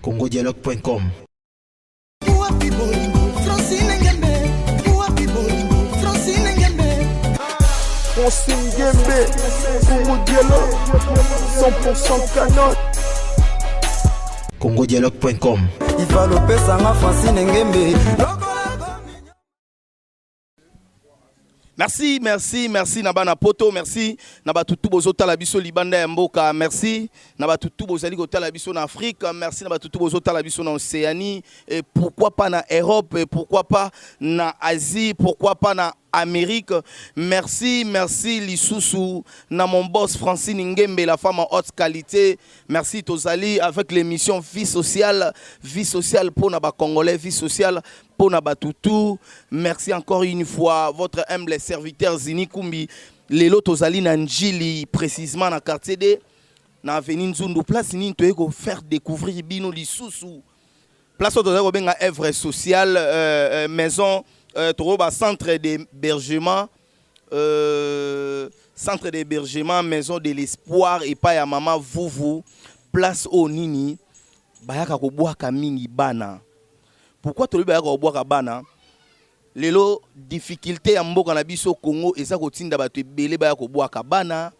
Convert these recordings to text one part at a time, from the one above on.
congodialogue.com. Wapi bolingo Francine Ngembe, wapi bolingo Francine Ngembe. Francine Ngembe, Congo Dialogue, 100% canon. congodialogue.com. Ifalo pesanga Francine Ngembe. Merci, merci, merci na bana poto, merci na bato tu bozotala biso libanda ya mboka, merci na bato tu bozali kotala biso na Afrique, merci na bato tu bozotala biso na Océanie, et pourquoi pas na Europe, et pourquoi pas na Asie, pourquoi pas na Amérique. Merci, merci lisusu na mon boss Francine Ngembe, la femme en haute qualité. Merci tozali avec l'émission Vie sociale, Vie sociale pour na ba Congolais, Vie sociale pour na batutu. Merci encore une fois, votre humble serviteur Zini Kumbi. Lelo tozali na Njili, précisément na quartier D, na avenue Nzundu. Place nini toye ko faire découvrir bino lisusu. Place oyo tozali kobenga œuvre sociale, maison, toroba centre d'hébergement, centre d'hébergement Maison de l'espoir epai ya mama Vuvu. Place oyo nini bayaka kobwaka mingi bana. Pourquoi tolobi bayaka kobwaka bana? Lelo difficulté ya mboka na biso Congo eza kotinda bato ebele baya kobwaka bana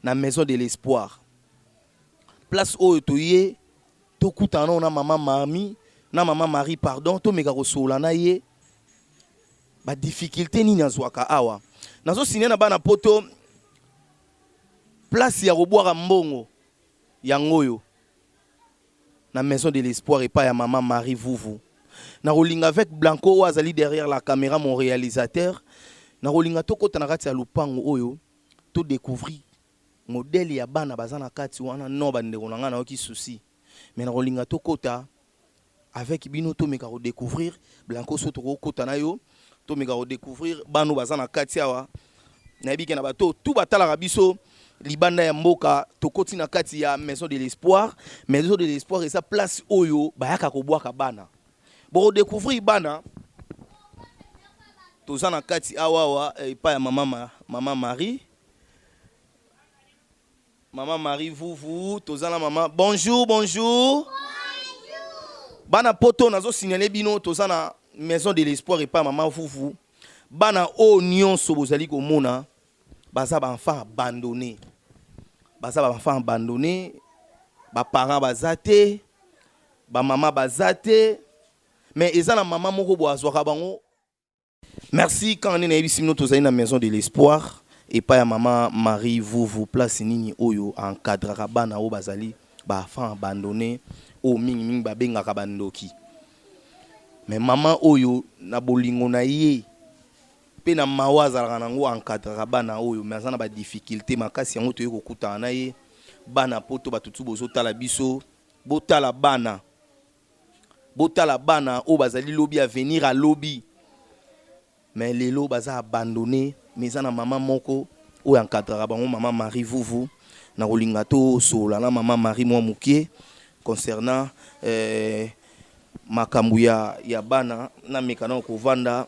na Maison de l'espoir. Place oyo toye tokutana na mama Mami, na mama Marie, pardon, tomeka kosolola na ye badifficulté nini azwaka awa. Nazosigne na bana poto, place ya kobwaka mbongo yango oyo na Maison de l'espoir epai ya mama Marie Vuvu. Nakolinga avec Blanco oyo azali derrière la caméra, mon réalisateur, nakolinga tokɔta na kati ya lupango oyo, todécouvrir modèle ya bana baza na kati wana. Non, bandeko na ngai, nayoki souci, mais nakolinga tokɔta avec bino, tomeka kodécouvrir. Blanco, so tokokɔta na yo, tomeka kodécouvrir bana oyo baza na kati awa. Nayebi ke na bato tu batalaka biso libanda ya mboka, tokoti na kati ya Maison de l'espoir. Maison de l'espoir eza place oyo bayaka kobwaka bana. Bokodécouvrir bana toza na kati awa awa epai ya mama Marie, mama Marie Vuvu. Toza na mama. Bonjour, bonjour bana poto. Nazosignale bino, toza na Maison de l'espoir epai ya mama Vuvu. Bana oyo nyonso bozali komona baza baenfant abandonné, baza baenfant abandonné. Baparent baza te, bamama baza te, mais eza na mama moko boye azwaka bango. Merci. Quand nde nayebisi bino, tozali na Maison de l'espoir epai ya mama Marie Vuvu. Place nini oyo encadraka bana oyo bazali baenfant abandonné, oyo mingimingi babengaka bandoki. Mais mama oyo, na bolingo na ye mpe na mawa azalaka nango, encadraka bana oyo, mais aza na badifficulté makasi. Yango toyei kokutana na ye. Bana poto, bato tu bozotala biso, botala bana, botala bana oyo bazali lobi, avenir alobi, mais lelo baza abandonné. Mais eza na mama moko oyo encadraka bango, mama Marie Vuvu. Na kolinga tosolola na mama Marie mwa moke concernant makambo ya bana. Nameka na kovanda.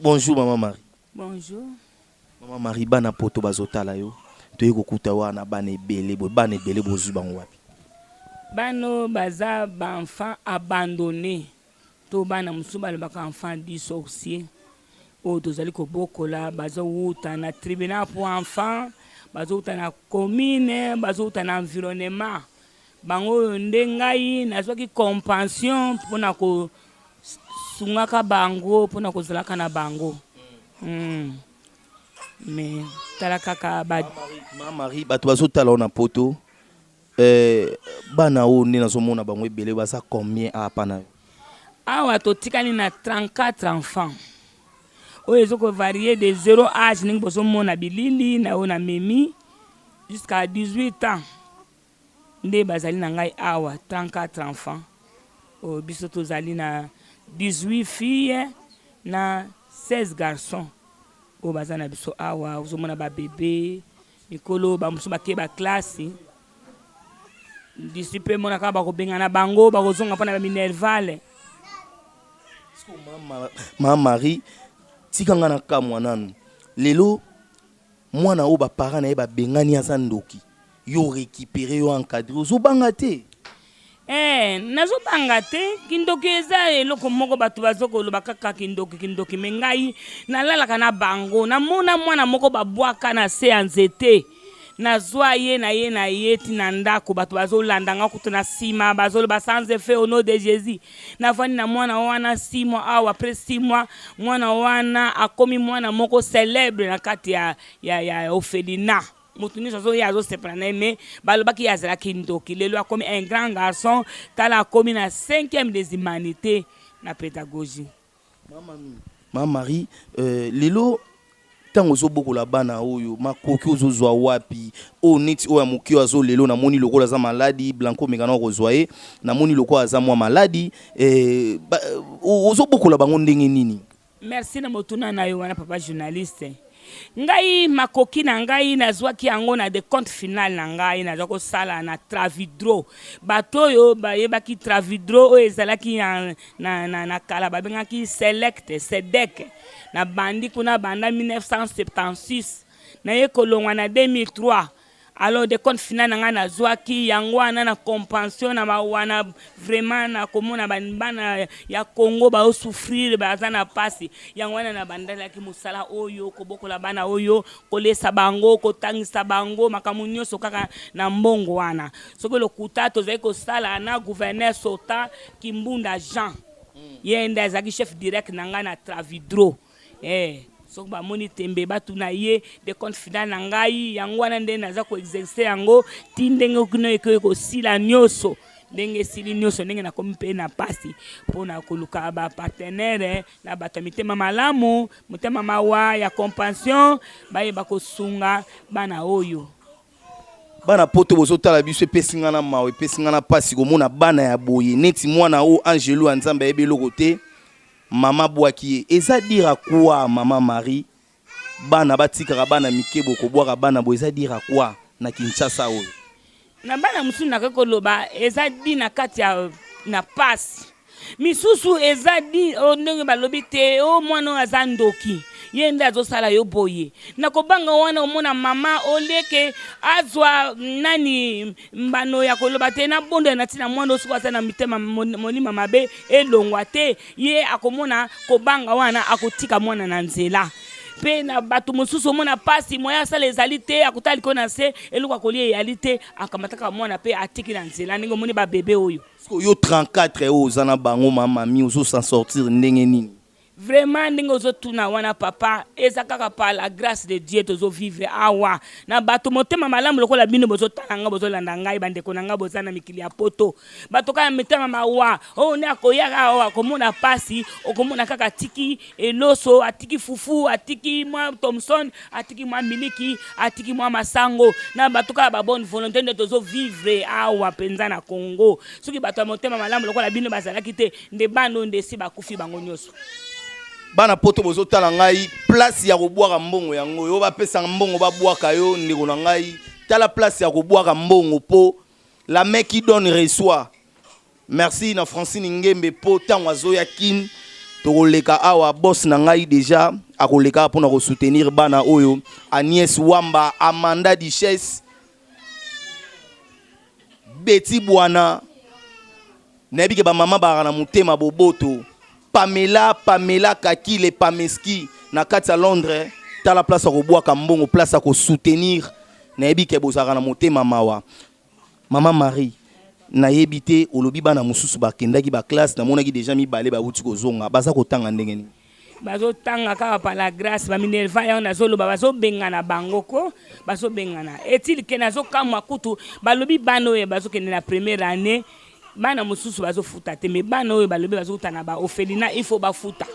Bonjour mama Marie. Bonjour. Mama Marie, bana poto bazotala yo. Toyei kokuta wana bana ebele boye. Bana ebele, bozwi bango wapi? Bana oyo baza baenfant abandonné, to bana mosusu balobaka enfant du sorcier, oyo tozali kobokola. Bazowuta na tribunal pour enfant, bazowuta na commune, bazowuta na environnement. Bango oyo nde ngai nazwaki compassion mpona kosungaka bango, mpona kozalaka na bango. Mais tala kaka ba. Mama Marie, bato bazotala oyo na poto, bana oyo nde nazomona bango ebele, baza combien apa na yo? Awa totikali na 34 enfants oyo ezokovarie de 0 âge, ndenge bozomona bilili na oyo namemi, jusqu'à 18 ans nde bazali na ngai awa, 34 enfants. Oyo biso tozali na 18 filles na 16 garçons oyo baza na biso awa. Ozomona babebe, mikolo, bamosusu bakei baklasse disi mpe mona kaka bakobengana bango, bakozonga mpona baminerval. Mama Marie, tika nga na kamwa nanu. Lelo mwana oyo baparent na ye babengani, aza ndoki, yo récupéré, yo encadré, ozobanga te? Eh, nazobanga te. Kindoki eza eloko moko bato bazokoloba kaka kindoki kindoki, me ngai nalalaka na bango. Namona mwana moko babwaka na se ya nzete, nazwa ye na ye na ye ti na ndako. Bato bazolanda nga kutu na nsima, bazoloba sans effet au nom de Jésus. Navandi na mwana wana 6 mois. Awa après 6 mois, mwana wana akomi mwana moko célèbre na kati ya orphelinat. Moto nyonso azoya, azosepela na ye, me balobaki ye azalaki ndoki. Lelo akomi un grand garçon. Tala, akomi na 5e des humanités na pédagogie. Mama Marie, lelo ntango ozobokola bana oyo, makoki ozozwa wapi? Oyo neti oyo ya moke oyo azo lelo, namoni lokola aza maladi. Blanco, omeka na kozwa ye, namoni lokola aza mwa maladi. Ozobokola bango ndenge nini? Merci na motuna na yo wana, papa journaliste. Ngai, makoki na ngai, nazwaki yango na décompte final na ngai. Nazwa kosala na Travidro. Bato oyo bayebaki Travidro oyo ezalaki na kala, babengaki Select Sedek. Nabandi kuna banda 1976, naye kolongwa na 2003. Alors décompte final na ngai, nazwaki yango wana na compassion, na mawana vraiment na komona bana ya Congo baosouffrir, baza na mpasi. Yango wana na bandalaki mosala oyo, kobokola bana oyo, kolesa bango, kotangisa bango, makambo nyonso kaka na mbongo wana. Soki lokuta, tozali kosala na gouverneur sortant Kimbunda Jean. Ye nde azalaki chef direct na ngai na Travidro. Soki bamoni tembe, batuna ye. Décompte final na ngai yango wana nde naza koexercer yango ti ndenge kino ekoki kosila nyonso. Ndenge esili nyonso, ndenge nakomi mpe na mpasi mpona koluka bapartenaire na bato ya mitema malamu, motema mawa ya compassion, bayeba kosunga bana oyo. Bana Poto bozotala biso, epesi nga na mawa, epesi nga na mpasi komona bana ya boye, neti mwana oyo Angelu ya Nzambe ayebi eloko te, mama bwaki ye. Eza dû à quoi, mama Marie? Bana batikaka bana mike, bokobwaka bana boye, eza dû à quoi na Kinshasa oyo? Na bana mosusu, nakoki koloba eza dû na kati ya na pasi. Misusu eza dû oyo ndenge balobi te o mwana oyo aza ndoki, ye nde azosala yo boye. Na kobanga wana, omona mama oleke azwa nani mbano ya koloba te nabondela na ntina mwana oyo, soki aza na mitema molima mabe, elongwa te. Ye akomona kobanga wana, akotika mwana na nzela. Mpe na bato mosusu, omona mpasi, moya asala ezali te, akotala likolo na se, eloko akolia eyali te, akamataka mwana mpe atiki na nzela, ndenge omoni babebe oyo. Yo 34 oyo oza na bango, mamami, ozo s'en sortir ndenge nini? Vraiment, ndenge ozotuna wana, papa, eza kaka par la grâce de Dieu tozovivre awa na bato motema malamu lokola bino bozotala nga, bozolanda ngai, bandeko na ngai boza na mikili ya Poto. Bato kaka mitema mawa oyo nde akoyaka awa, akomona pasi, okomona kaka atiki eloso, atiki fufu, atiki mwa Thomson, atiki mwa miliki, atiki mwa masango. Na bato kaka babonne volonté nde tozovivre awa mpenza na Congo. Soki bato ya motema malamu lokola bino bazalaki te, nde bana oyo nde esi bakufi bango nyonso. Bana Poto bozotala ngai, place ya kobwaka mbongo yango oyo. Bapesaka mbongo, babwaka yo, ndeko na ngai, tala place ya kobwaka mbongo, mpo la main qui donne reçoit. Merci na Francine Ngembe, mpo ntango azoya Kine, tokoleka awa. Boss na ngai déjà akoleka mpona kosoutenir bana oyo. Agnès Wamba, Amanda Duchesse, Betty Bwana, nayebi ke bamama bazalaka na motema boboto. Pamela, Pamela Kakile, Pameski na kati ya Londres, tala place ya kobwaka mbongo, place ya kosoutenir. Nayebi ke bozalaka na motema mawa. Mama Marie, nayebi te, olobi bana mosusu bakendaki baclasse, namonaki déjà mibale bawuti kozonga. Baza kotanga ndenge nini? Bazotanga kaka par la grâce. Baminerval yango nazoloba, bazobengana bango ko bazobengana etili ke nazokamwa kutu. Balobi bana oyo bazokende na première année, bana mosusu bazofuta te, me bana oyo balobi bazokuta na baorphelinat, il faut bafuta.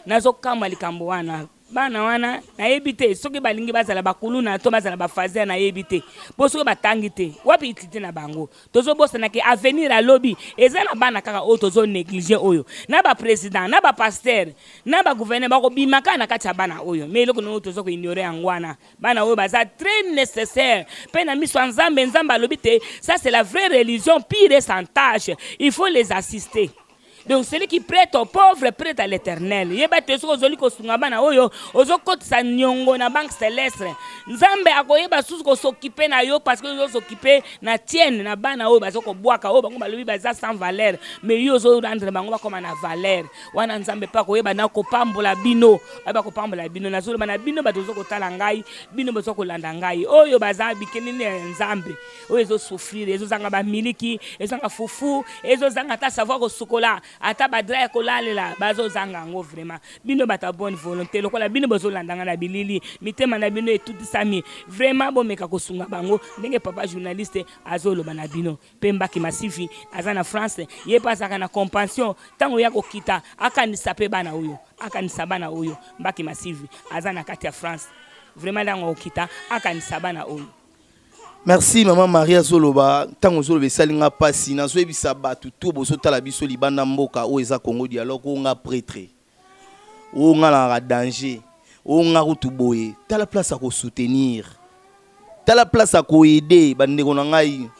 Nazokamwa likambo wana. Bana wana, nayebi te soki balingi bazala bakuluna to bazala bafaser, nayebi te. Mpo soki batangi te, wapi utilité na bango? Tozobosana ke avenir alobi eza na bana kaka oyo tozonégliger oyo, na baprésident, na bapasteur, na bagouverneur, bakobima kaka na kati ya bana oyo. Mais eloko nini oyo toza koignorer yango wana? Bana oyo baza très nécessaire mpe na miso ya Nzambe. Nzambe alobi te, ça c'est la vraie religion pure et sans tache, il faut les assister. Donc celui qui prête au pauvre prête à l'Éternel. Yeba te soki ozoli kosunga bana oyo, ozokotisa niongo na banque céleste. Nzambe akoyeba susu kosokipe na yo parce que ozosokipe na tienne na bana oyo bazo kobwaka oyo bango balobi baza sans valeur, mais yo ozo rendre bango bakoma na valeur. Wana Nzambe pe akoyeba na kopambola bino, ayeba kopambola bino. Nazoloba na bino bato bozo kotala ngai, bino bozo kolanda ngai, oyo baza bikeleli ya Nzambe. Oyo ezo souffrir, ezo zanga ba miliki, ezo zanga fufu, ezo zanga ata savoir kosukola, ata ba drap ya kolalela, bazo zanga yango vraiment. Bino bato ya bonne volonte lokola bino bozo landa nga na bilili, mitema na bino etutisami vraiment, bomeka kosunga bango ndenge papa journaliste azo loba na bino. Pe Mbaki Masivi aza na France, ye pe azalaka na compension, tango ye akokita akanisa pe bana oyo, akanisa bana oyo. Mbaki Masivi aza na kati ya France vraiment, tango akokita akanisa bana oyo. Merci maman Marie azoloba ntango ozoloba esali nga pasi nazoyebisa bato to bozotala biso libanda mboka oyo eza Congo dialogue oyo nga pretre oyo nga nalaka danger oyo nga kutu boye tala place ya kosoutenir tala place ya koede bandeko na ngai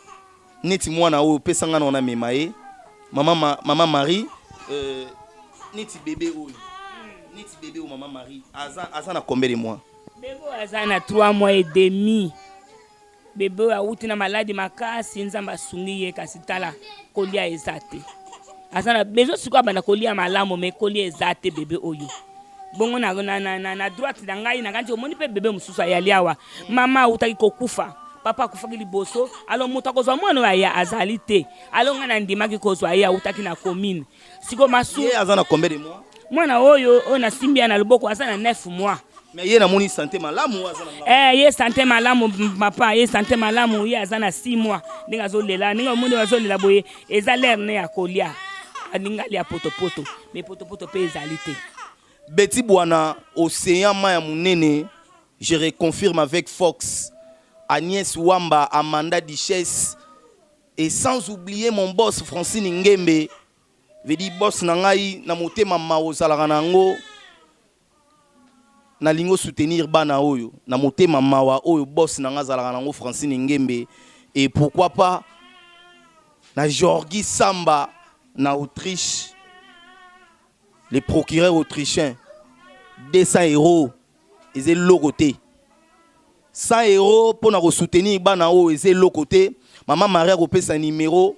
neti mwana oyo pesa nga na mema ye mama, ma, mama Marie euh, neti bebe oyo neti bebe oyo mama Marie aza, aza na combien de mois? Bebe oyo aza na 3 mois et demi. Bebe oyo awuti na maladi makasi, Nzambe asungi ye, kasi tala kolia eza te. Aza na besoin sikoyo abanda kolia malamu, mais kolia eza te bebe oyo. Bongo na, na, na, na, na droite na ngai nakanisi omoni mpe bebe mosusu ayali awa. Mama awutaki kokufa, papa akufaki liboso, alors moto akozwa mwana oyo aya azali te. Alors ngai nandimaki kozwa ye, awutaki na commune. Sikoyo masu Ye aza na combien de mois? Mwana oyo oyo nasimbi ya na loboko aza na 9 mois. Mais ye namoni santé malamu aza na Eh ye santé malamu papa, ye santé malamu, ye aza na 6 mois. Ndenge azolela, ndenge omoni azolela boye, eza l'air ne ya kolia. Alinga alia potopoto, mais potopoto pe ezali te. Betty Bwana, océan maya munene, je reconfirme avec Fox, Agnès Wamba, Amanda Duchesse, et sans oublier mon boss Francine Ngembe, veut dire boss na ngai na motema mawa ozalaka na yango, nalingi soutenir bana oyo na motema mawa oyo boss na ngai azalaka na yango Francine Ngembe, et pourquoi pas na Georgie Samba na Autriche, le procureur autrichien, 200 euros eza eloko te, 100 euros mpona kosoutenir bana oyo eza eloko te. Mama Marie akopesa numero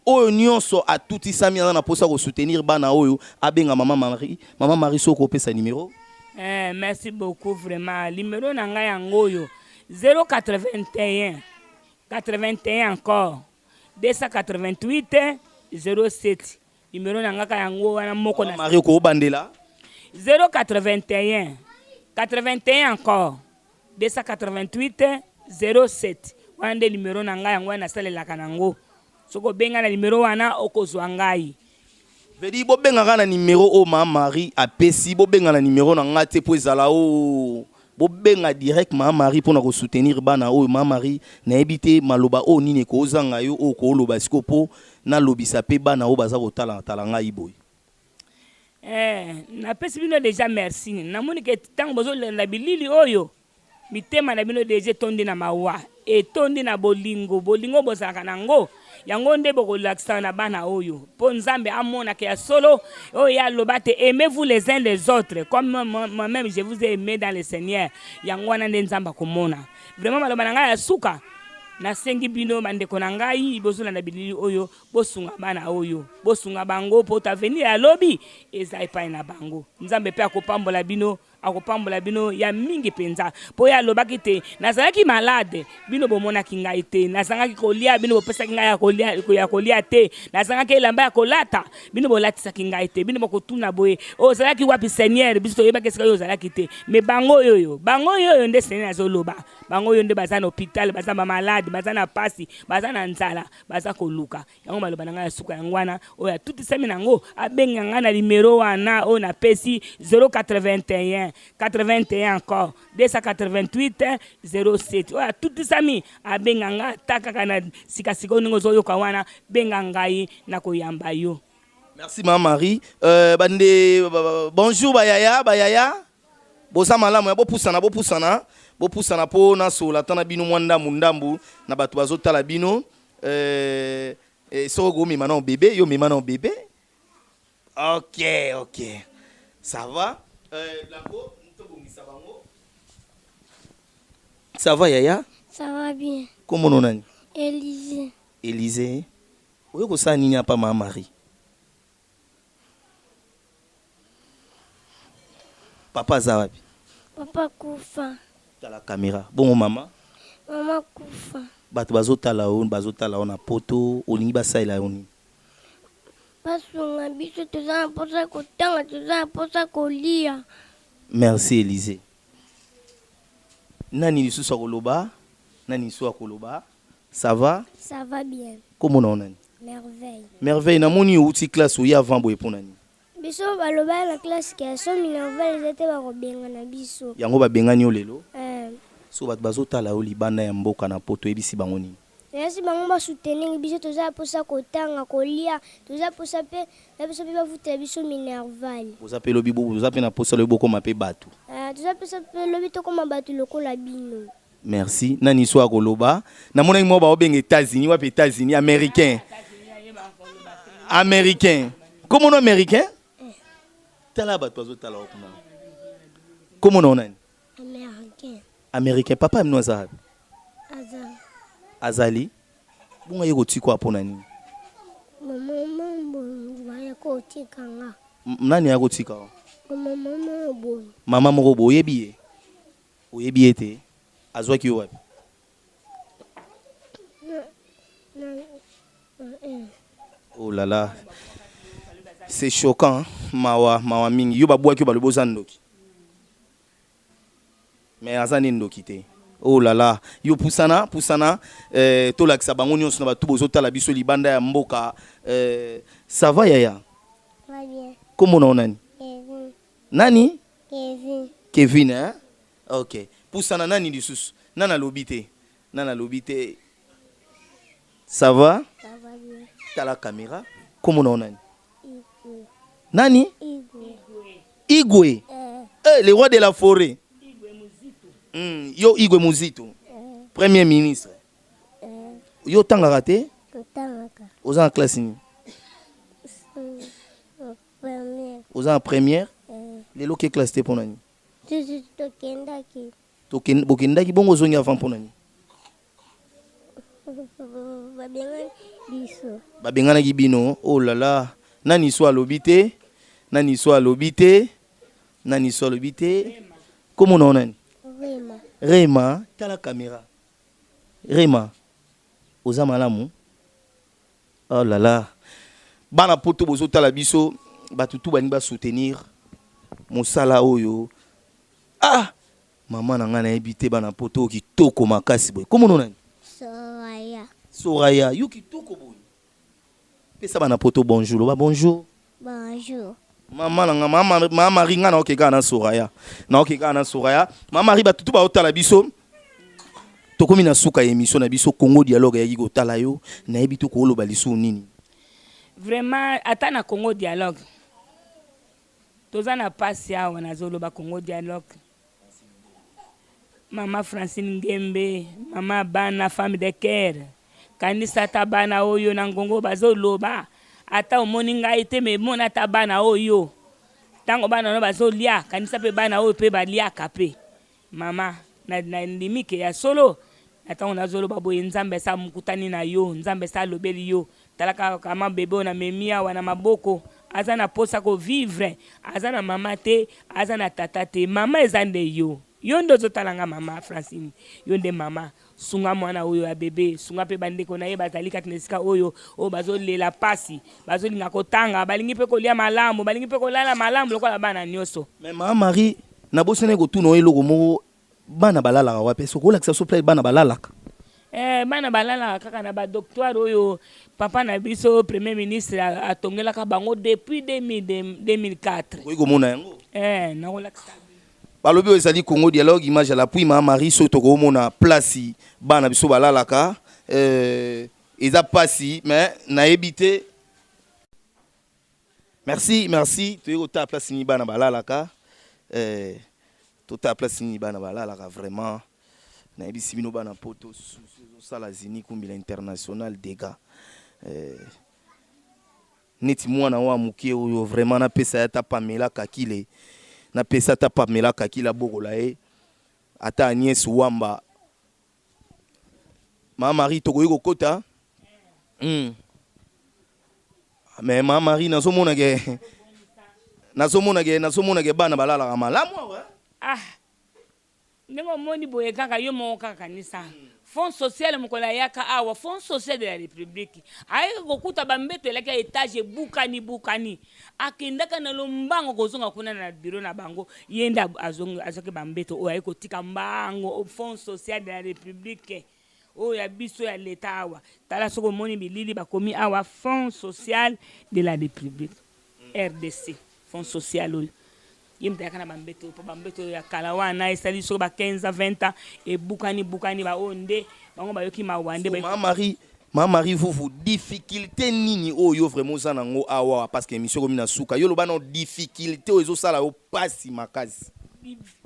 oyo nyonso atutisami aza na mposa kosoutenir bana oyo, abenga mama Marie. Mama Marie, soki okopesa numero. Eh, merci beaucoup vraiment. Numéro na ngai yango oyo 081 81 encore 288 07. Numéro na ngaka yango wana moko na Marie okobandela 081 81 encore 288 07. Wana nde numero na ngai, yango wana nasalelaka nango. Soki obenga na numero wana okozwa ngai. Vedi bobengaka na numero oyo mama Marie apesi, bobenga na numero na ngai te po ezala o bobenga direct mama Marie mpona kosoutenir bana oyo. Mama Marie, nayebi te maloba oyo nini ekozanga yo oyo kooloba sikoyo mpo nalobisa mpe bana oyo baza kotala tala ngai boye. Eh, napesi bino deja merci. Namoni ke ntango bozolanda bilili oyo, mitema na bino deja etondi na mawa, etondi na bolingo. Bolingo bozalaka nango, yango nde bokolakisa na bana oyo, mpo Nzambe amonaka ya solo oyo ye aloba te aimez-vous les uns les autres comme moi-même je vous ai aimé dans le Seigneur. Yango wana nde Nzambe akomona. Vraiment maloba na ngai ya suka, nasengi bino bandeko na ngai bozolanda bilili oyo, bosunga bana oyo, bosunga bango mpo avenir ya lobi eza epai na bango. Nzambe mpe akopambola bino, akopambola bino ya mingi mpenza, mpo ye alobaki te nazalaki malade, bino bomonaki ngai te, nazangaki kolia, bino bopesaki ngai ya kolia te, nazangaki elamba ya kolata, bino bolatisaki ngai te. Bino bokotuna boye, ozalaki wapi Seigneur? Biso toyebaki esika oyo ozalaki te. Me bango oyo, bango oyo nde Seigneur azoloba, bango oyo nde baza na hôpital, baza ba malade, baza na pasi, baza na nzala, baza koluka yango. Maloba na ngai ya suka yango wana. Oyo atutisami nango abenga ngai na numero wana oyo napesi, 081 81 encore 288 07. Oyo atutisami abenga ngai ata kaka na sikasika oyo ndenge ozoyoka wana, benga ngai na koyamba yo. Merci mama Marie. Bande bonjour bayaya, bayaya boza malamu ya bopusana, bopusana, bopusana mpo nasola ata na bino mwa ndambu ndambu na bato bazotala bino. Soki okomema nao bebe yo, mema nao bebe. Ok, ok. Ça va? Euh, Blanco, tobongisa bango. Ça va yaya? Ça va bien. Kombo no nani? Élysée. Élysée. Oyo kosala nini apa mama Marie? Papa aza wapi? Papa kufa. Tala caméra. Bongo mama? Mama kufa. Bato bazotala yo, bazotala yo na poto, olingi basalela yo nini? Basunga biso, toza na mposa kotanga, toza na mposa kolia. Merci Elysee. Nani lisusu akoloba? Nani lisusu akoloba? Ça va? Ça va bien. Kombo na yo nani? Merveille. Merveille, namoni outi classe oye avant boye mpo na nini? Biso balobaki na classe ke so minerval eza te bakobengana biso. Yango babengani yo lelo? Eh. So bato bazotala yo libanda ya mboka na poto, oyebisi bango nini? Nayebisi bango ba soutenir biso, toza na posa kotanga, kolia, toza posa pe na biso pe bafutela biso minerval. Boza pe lobi boza pe na posa lobi bokoma pe bato. Eh, toza posa pe lobi tokoma bato lokola bino. Merci. Nani so akoloba? Namonaki moko baobenga États-Unis, wapi États-Unis? Américain. Américain. Komona américain? Tala bato bazotala yo kuna. Komona yo nani? Américain. Américain. Papa bino aza wapi? Aza. Azali. Bongo aye kotika mpo na nini? Mama mambo baya kotika nga. Nani aya kotika yo? Mama mama boye. Mama moko boye, oyebi ye? Oyebi ye te? Azwaki yo wapi? Na, na, eh. Oh là là. C'est choquant, hein? Mawa, mawa mingi. Yo babwaki yo balobi oza ndoki. Mais aza nde ndoki te. Oh là là, yo pusana, pusana, eh, tolakisa bango nyonso na bato bozotala biso libanda ya mboka. Eh, ça va yaya? Va bien. Kombo na yo nani? Kevin. Nani? Kevin. Kevin, hein? Ok. Pusana nani lisusu? Nani alobi te? Nani alobi te? Ça va? Ça va bien. Tala caméra. Kombo na yo nani? Igwe. Nani? Igwe. Igwe. Eh. Eh, le roi de la forêt. Yo Igwe Muzito. Eh. Premier ministre. Eh. Yo tangaka te? Totangaka. Oza na classe nini? Première. Oza na première? Eh. Lelo ke classe te mpo na nini? Tutu tokendaki. Bokendaki bongo ozongi avant mpo na nini? Babengani biso. Babenganaki bino. Oh là là. Nani so alobi te? Nani so alobi te? Nani so alobi te? Kombo na yo nani? Rema. Rema, tala caméra. Rema, oza malamu? Oh là là. Bana poto bozotala biso, bato tu balingi basoutenir mosala oyo. Ah! Mama na ngai nayebi te bana poto oyo kitoko makasi boye. Kombo na yo nani? Soraya. Soraya, yo kitoko boye. Pesa bana poto bonjour, loba bonjour. Bonjour. Mama na nga, mama, mama Marie nga naoke kaka na Soraya. Naoke kaka na Soraya. Mama Marie bato tu baotala biso. Tokomi na suka ya émission na biso Congo Dialogue eyaki kotala yo, nayebi to koloba lisusu nini. Vraiment ata na Congo Dialogue toza na pasi awa, nazoloba Congo Dialogue. Mama Francine Ngembe, mama bana femme de cœur, kanisa ata bana oyo na ngongo bazoloba, ata omoni ngai te me mona ata bana oyo ntango bana wana bazolia, kanisa mpe bana oyo mpe baliaka mpe mama na ndimi ke ya solo na ntango nazoloba boye, Nzambe asa mokutani na yo, Nzambe asa alobeli yo. Tala kaka kama bebe oyo namemi awa na maboko, aza na posa ko vivre, aza na mama te, aza na tata te. Mama eza nde yo, yo nde ozotala nga mama Francine, yo nde mama. Sunga mwana oyo ya bebe, sunga mpe bandeko na ye bazali kati na esika oyo, oyo bazolela pasi, bazolinga kotanga, balingi mpe kolia malamu, balingi mpe kolala malamu lokola bana nyonso. Mais mama Marie, nabosani kotuna yo eloko moko, bana balalaka wapi? Soki olakisa biso place bana balalaka. Eh, bana balalaka kaka na ba doctoire oyo papa na biso premier ministre atongelaka bango depuis 2004. Okoki komona yango? Eh, nakolakisa. Balobi oyo ezali Congo Dialogue, image à l'appui. Mama Marie, soki tokomona place bana biso balalaka, eza pasi, mais nayebi te. Merci, merci. Toyei kotala place nini bana balalaka. Totala place nini bana balalaka vraiment. Nayebisi bino bana poto susu ezosala Zini Kumbila international dégâts. Neti mwana oyo ya moke oyo vraiment napesa ye ata Pamela Kakile, napesa ata Pamela Kakile abokola ye, ata Agnès Wamba. Mama Marie tokoki kokota? Hmm. Mais Mama Marie nazomona ke nazomona ke nazomona ke bana balalaka malamu awa. Ah Ndenge omoni boye kaka yo moko kaka kanisa fond social mokolo ayaka awa fond social de la republique ayaki kokuta ba mbeto elaki ya etage ebukani bukani akendaka na lombango kozonga kuna na bureau na bango ye nde azwaki ba mbeto oyo aye kotika mbango fond social de la republique oyo ya biso ya leta awa tala soki omoni bilili bakomi awa fond social de la republique rdc fond social oyo Ye moto ayaka na ba mbeto oyo po ba mbeto oyo ya kala wana esali soki ba 15 ans 20 ans ebukani bukani ba oyo nde bango bayoki mawa nde Mama Marie, Mama Marie Vuvu, difficulté nini oyo yo vraiment oza nango awa parce que émission ekomi na suka. Yo loba nao difficulté oyo ezosala yo pasi makasi.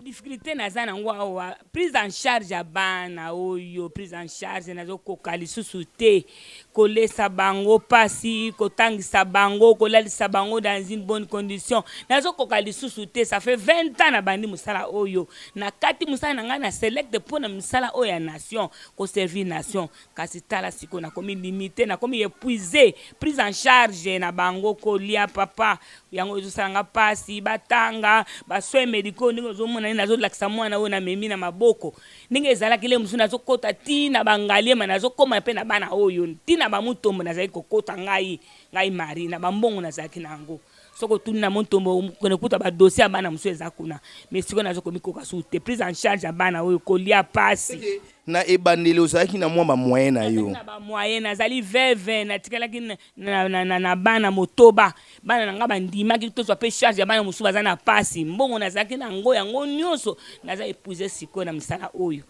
Difficulté naza nango awa prise en charge ya bana oyo prise en charge nazo koka lisusu te kolesa bango pasi kotangisa bango kolalisa bango dans une bonne condition nazo koka lisusu te ça fait 20 ans na bandi mosala oyo na kati mosala na ngai na select mpo na mosala oyo ya nation ko servir nation Kasi tala sikoyo nakomi limite, nakomi epuise, prise en charge na bango, kolia papa, yango ezosala nga pasi, batanga, ba soins medicaux ndenge ozomona ndenge nazolakisa mwana oyo namemi na maboko, ndenge ezalaki le mosusu nazokota ti na ba Ngaliema, nazokoma pe na bana oyo, ti na ba Mutombo nazalaki kokota ngai, ngai Marie, na ba mbongo nazalaki na yango. Soki otuni na Mutombo okende kuta ba dossiers ya bana mosusu eza kuna, mais sikoyo nazokomikoka susu te, prise en charge ya bana oyo, kolia pasi. Na ebandeli ozalaki na mwa ba moyens na yo? Nazalaki na ba moyens, nazali veuve, natikalaki na bana motoba, bana na ngai bandimaki tozwa pe charge ya bana mosusu baza na pasi, mbongo nazalaki na yango, yango nionso naza epuise sikoyo na misala oyo.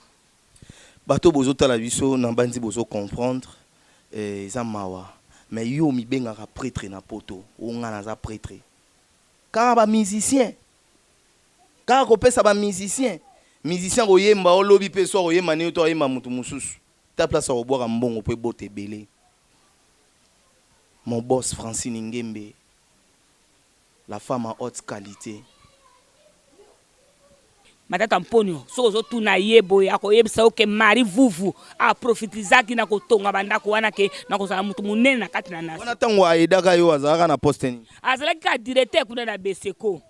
Bato bozo tala biso nabanzi bozo comprendre eza mawa mais yo omibengaka pretre na poto oh nga naza pretre kaka ba musiciens Kaka kopesa ba musiciens. Musicien akoyemba yo lobi pe soki akoyemba naye to akoyemba mutu mususu. Ta place akobwaka mbongo po ebota ebele. Mon boss Francine Ngembe la femme à haute qualite. Matata Mponyo soki ozo tuna ye boye akoyebisa yo ke Marie Vuvu a profitizaki na kotonga ba ndako wana ke na kozala mutu munene na kati na nation. Wana tango a aidaka yo azalaka na poste nini? Azalaki kaka directeur kuna na Beseko.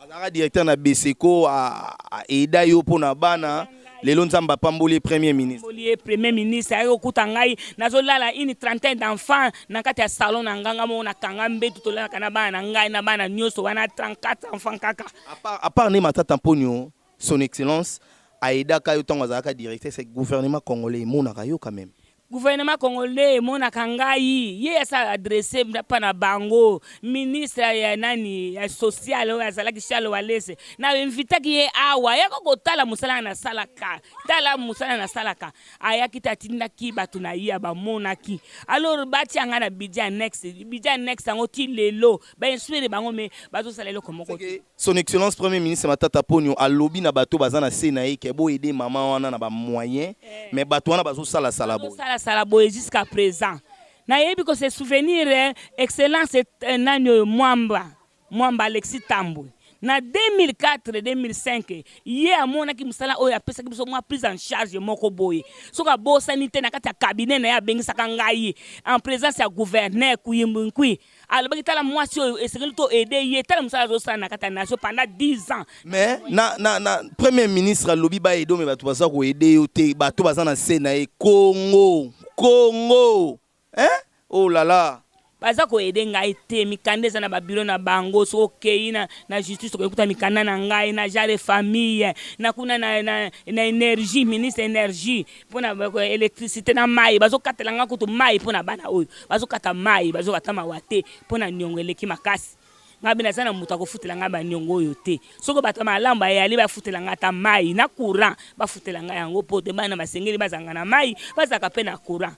Azalaka directeur na Beseko a aida yo pona bana lelo Nzambe apamboli ye premier ministre. Apamboli ye premier ministre ayaki kokuta ngai nazo lala une trentaine d'enfants na kati ya salon na nga nga moko na kanga mbetu tolalaka na bana na ngai na bana nioso wana 34 enfants kaka. À part nde Matata Mponyo son excellence a aidaka yo tango azalaka directeur c'est gouvernement congolais emonaka yo quand meme. Gouvernement congolais emonaka ngai ye asi a adresse pa na bango ministre ya nani ya social oyo azalaki Charles Walese na invitaki ye awa ayaka kotala mosala na salaka tala mosala na salaka ayaki te atindaki bato na ye bamonaki alors batia ngai na budget annexe budget annexe yango ti lelo ba instruire bango mais bazosala eloko moko te. Son excellence premier ministre Matata Ponyo alobi na bato baza na se na ye ke bo aider maman wana na ba moyens mais bato wana bazo sala sala boye. Bazo sala sala boye jusqu'à present. Nayebi ko se souvenir excellence nani oyo Mwamba Mwamba Alexis Tambwe na 2004 2005 ye amonaki mosala oyo apesaki biso mwa prise en charge moko boye soki abosani te na kati ya cabinet na ye abengisaka ngai en presence ya gouverneur Kuyimbu Nkui Alobaki tala mwasi oyo esengeli to aider ye tala musala azo sala na kati ya nation pendant 10 ans. Mais na na na premier ministre alobi ba aider mais batu baza ko aider yo te bato baza na se na ye Congo Congo hein oh là là. Baza ko aider ngai te mikanda eza na ba bureau na bango soki okeyi na na justice okoki kuta mikanda na ngai na genre et famille na kuna na na na energie ministre ya energie Pona electricite na mayi bazo katela nga kutu mayi pona bana oyo bazo kata mayi bazo ata mawa te pona niongo eleki makasi nga be naza na mutu akofutela nga ba niongo oyo te soki bato ya malamu bayali bafutela nga ata mayi na courant bafutela nga yango po te bana basengeli bazalaka na mayi bazalaka pe na courant.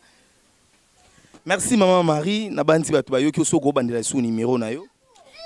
Merci maman Marie, nabanzi bato bayoki yo soki okobandela lisusu numero na yo.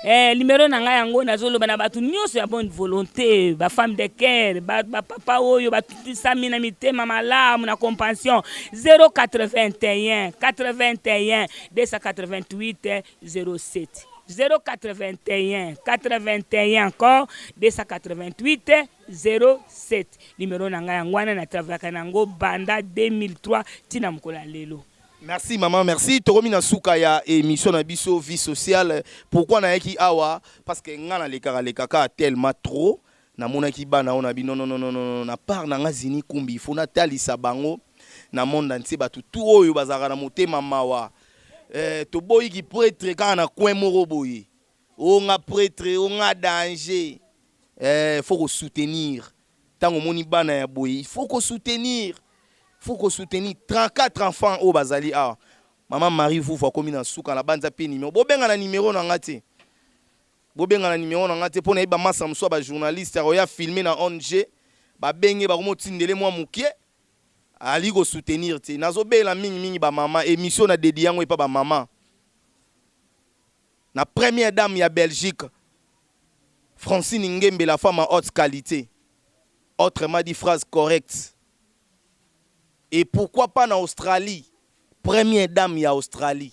Eh, numero na ngai yango nazoloba na bato nyonso ya bonne volonté, ba femme de cœur, ba, ba papa oyo batutisami na mitema malamu na compassion 081 81 288 07 081 81 encore 288 07 numero na ngai yango wana na travaillaka na yango banda 2003 ntina mokolo ya lelo. Merci maman, merci. Tokomi na suka ya émission na biso vie sociale. Pourquoi nayaki awa? Parce que nga na lekaka lekaka tellement trop. Namonaki bana oyo na bi non non non non non na part na nga Zini Kumbi, il faut natalisa bango na monde entier bato tout oyo bazalaka na motema mawa. Eh, toboyi ki prêtre kaka na coin moko boye. O nga prêtre, o nga danger. Eh, faut ko soutenir. Tango omoni bana ya boye, il faut ko soutenir. Faut ko soutenir 34 enfants oyo bazali awa. Maman Marie Vuvu akomi na suka na banza pe numero. Bobenga na numero na nga te. Bobenga na numero na nga te pona yeba masa mosusu ya ba journaliste akoya filmer na ONG. Babenge bakomotindele mwa mokie. Ali ko soutenir te. Nazobela mingi mingi ba mama émission na dedi yango epa ba mama. Na première dame ya Belgique Francine Ngembe la femme à haute qualité autrement dit phrase correcte et pourquoi pas na Australie première dame ya Australie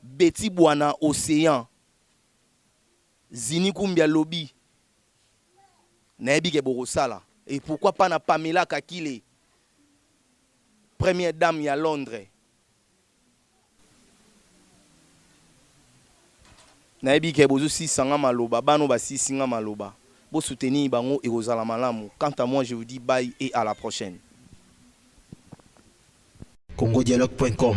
Betty Bwana Océan Zini Kumbi alobi nayebi ke bokosala et pourquoi pas na Pamela Kakile première dame ya Londres Nayebi ke bozo sisa nga maloba, bana oyo basisi nga maloba. Bo soutenir bango ekozala malamu. Quant à moi je vous dis bye et à la prochaine. Congodialogue.com.